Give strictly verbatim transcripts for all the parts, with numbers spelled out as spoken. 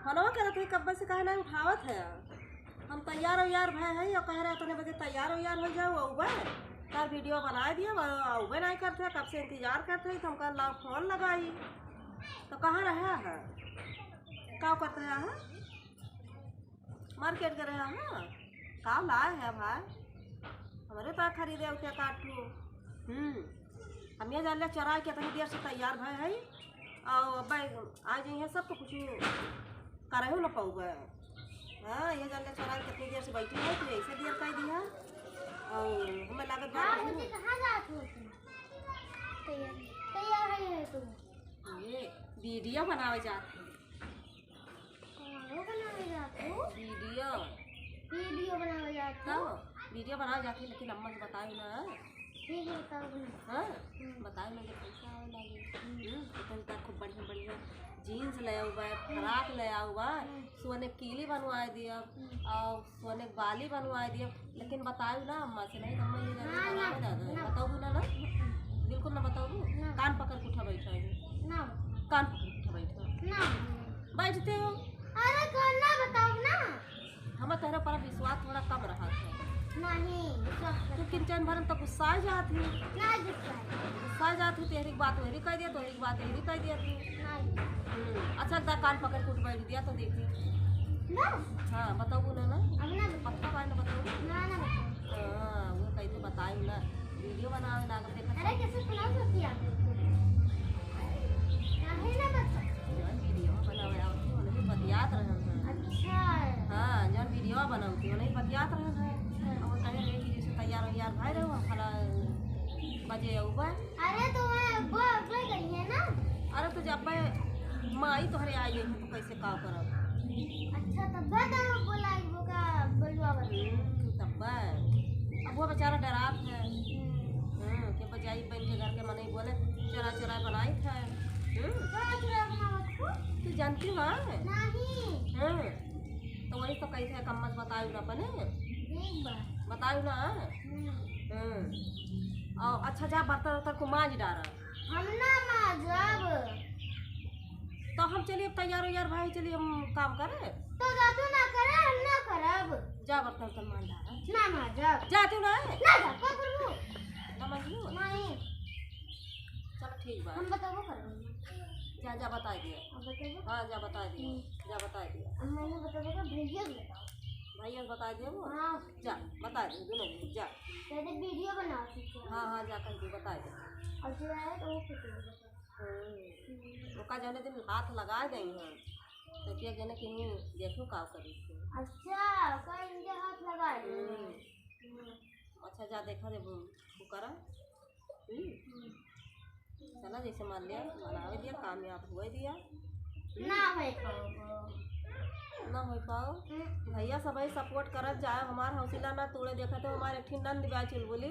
फोनवा करत है, कब्बे से काहे नाहीं उठावत है? हम तैयार उयार भए हैं, यो कह रहे इतने बजे तैयार उयार होइ जाओ, अउबे। तार video बनाए दिया, अउबे नाहीं करत है, कब से इंतजार करत है, तो हम कहला फोन लगाई। तो कहाँ रहा है? का करत है? Market गए रहा है? का लाए है भाई? हमरे तो खरीदे उठे काटू। हम्म, हम ये जान ले चोराइ के इतनी देर से तैयार भए है, अउ अब आ जाइए सब तो कुछ करहु न पउबे। हाँ, ये जान ले चोराइ के इतनी देर से बैठी है, तू ऐसे देर कर दिया। अउ हमें लागत बा हाँ, कुछ मुझे कहाँ जात हो तुम? तैयार, तैयार है तुम? ये video बनावे जात है। कहाँ बनावे जात हो? Video। Video बनावे जात हो? तो video बनावे जात है, लेकिन अम्मा से बतायो ना। ठीक है, बताओ ना। हाँ? हम्म। बतायो ना, जब पैसा आवे लागे। हम्म। हम्म, तो तनी खूब बढ़िया बढ़िया jeans ले आउबे, हम्म। Frock ले आउबे, हम्म। सोने कीली बनवाए दिया, हम्म। अउ सोने के बाली बनवाए दिया, लेकिन बतायो ना अम्मा से, नहीं तो अम्मा ये जाने ना, ना, बनावे ना दे। ना। बताओ ना, ना? हम्म। बिल्कुल ना बताओ। ना। कान पकड़ के उठा बैठा है। ना। कान पकड़ के उठा बैठा। ना। बैठते हो? अरे कान ना बताओ ना। हमें तोहरे पर विश्वास थोड़ा कम रहत है। नहीं, विश्वास तू करता। किंचन भरन तो गुस्सा जात ही। नहीं गुस्सा है। गुस्सा जात ही, तेरी बात वही कह दिया, तेरी बात यही कह दिया तू। नहीं। हम्म, अच्छा, दा कान पकड़ के उठ बैठ दिया तो देखी। ना। हाँ, बताओ ना, ना। अब ना बताओ। पक्का बात ना बताओ। ना, ना बताओ। हाँ, वो कह दे, बताई ना। Video बनावे लागल, देखा अरे, सब। कैसे सुनाओ सोचिए आप लोग को? काहे ना बताओ? जौन video बनावे आवत थी, उन्हें बतियात रहन है। अच्छा। हाँ, जौन video बनावत थी, उन्हें बतियात रहन है। अच्छा। और कहे रहे कि जैसे तैयार वैयार भए रहो, फला बजे अउबे। अरे, तो वह वो अगले गई है ना? अरे, तो जब मैं माई तोहरे आई है, तो कैसे का करब? अच्छा, तब तो बोलाई वो का बोलवा बनी। हम्म, तब अब वो बेचारा डरात है। हम्म। हम्म, के बजाई बन के घर के मनई बोले, चोरा चोरा बनाई था। हम्म? चोरा चोरा बनावत हो? तू जानती हो? नहीं। हम्म, तो वही तो कही थे, कम्मस बतायु ना अपने। ठीक बा। बतायु ना? हम्म। हम्म। और अच्छा, जा बर्तन उर्तन को मांज डारा। हम ना मांजब। तो हम चलिए, अब तैयार उयार भाई, चलिए हम काम करे। तो जा तू ना करे, हम ना करब। जा बर्तन उर्तन मांज डारा। ना मांजब। जा तू ना। ना जा, का करबू? ना मांजू? नहीं। चलो ठीक बा। हम बताबो करबो। जा, जा बताइ दिया। अब बताबो? हाँ, जा बताइ दिया। हम्म। जा बताइ दिया। अब मैंने बताबो का भैया को बताओ। भैया को बताइ दिया वो? हाँ। जा, बताइ दिया, दोनों को, जा। पहले video बनाओ, ठीक है? हाँ, हाँ, जा कह दे, बताइ दे। और जो है तो वो photo भी बताओ। हम्म। हम्म। ओका जौने दिन हाथ लगाइ गई हैं, तो क्या कहने कि नहीं, देखो का करी थी। अच्छा, ओका इनके हाथ लगाइ गई हैं। हम्म। हम्म। अच्छा, जा देखा दे, वो, वो करा। हम्म। हम्म। चला, जैसे मान लिया, बनावे दिया, कामयाब हुए दिया। हम्म। ना होइ पाओ। ना होइ पाओ। हम्म। भैया, सबही support करत जाए, हमार हौसला ना तोड़े। देखत हो, हमार एक ठिन नंद बा चुलबुली,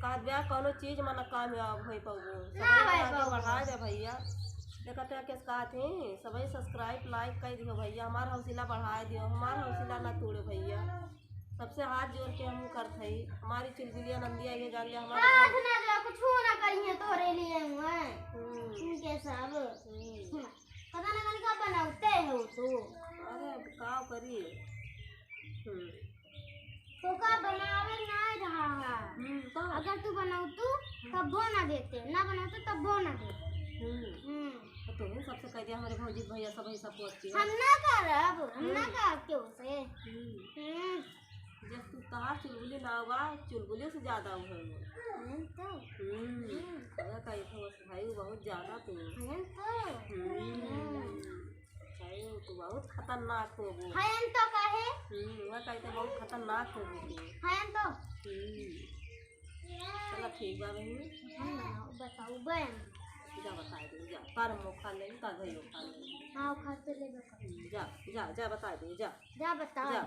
कहत बा, कौनो चीज में ना कामयाब होइ पाओ। ना होइ पाओ। बढ़ाए दे भैया। देखत है, किस कहत ही, सबही subscribe, like कइ दियो भैया, हमार हौसला बढ़ाए दियो, हमार हौसला ना तोड़े भैया। सबसे हाथ जोड़ के हम करत हई, हमारी चुलबुलिया नंदिया ये जान लिया, हमारे हाथ घर ना जो कुछ ना करिए तोरे लिए हुए। हम्म। इनके सब। हम्म। हम्म। पता ना कौन का बनाते हो तू। अरे, अब का करी? हम्म। तो का बनावे ना रहा है। हम्म, तो? अगर तू बनाऊ तू, हम्म। तब वो ना देते, ना बनाऊ तू, तब वो ना देते। हम्म। हम्म। तो तू ही सबसे कह दिया, हमारे भौजी भैया सब ही support किया। हम ना करब, हम ना हम्म। करब केहू से। हम्म। हम्म। जब तू तहार चुलबुली ना हुआ, चुलबुली से ज्यादा हुआ है वो। हम्म, तो? हम्म। हम्म। अगर कहीं तो बस भाई, वो बहुत ज्यादा तू। हम्म, तो? हम्म। हम्म। भाई, वो तो बहुत खतरनाक हो गई। हयन तो काहे? हम्म, वो कहीं तो बहुत खतरनाक हो गई। हयन तो? हम्म। चला ठीक बा बहिनी। हम ना बताऊ बहन। जा बताइ दे, जा। तार मुँह खा ले, तार भैया खा ले। हाँ, खा तो ले बता। हम्म, जा, जा, जा बताइ दे, जा। जा बता। जा।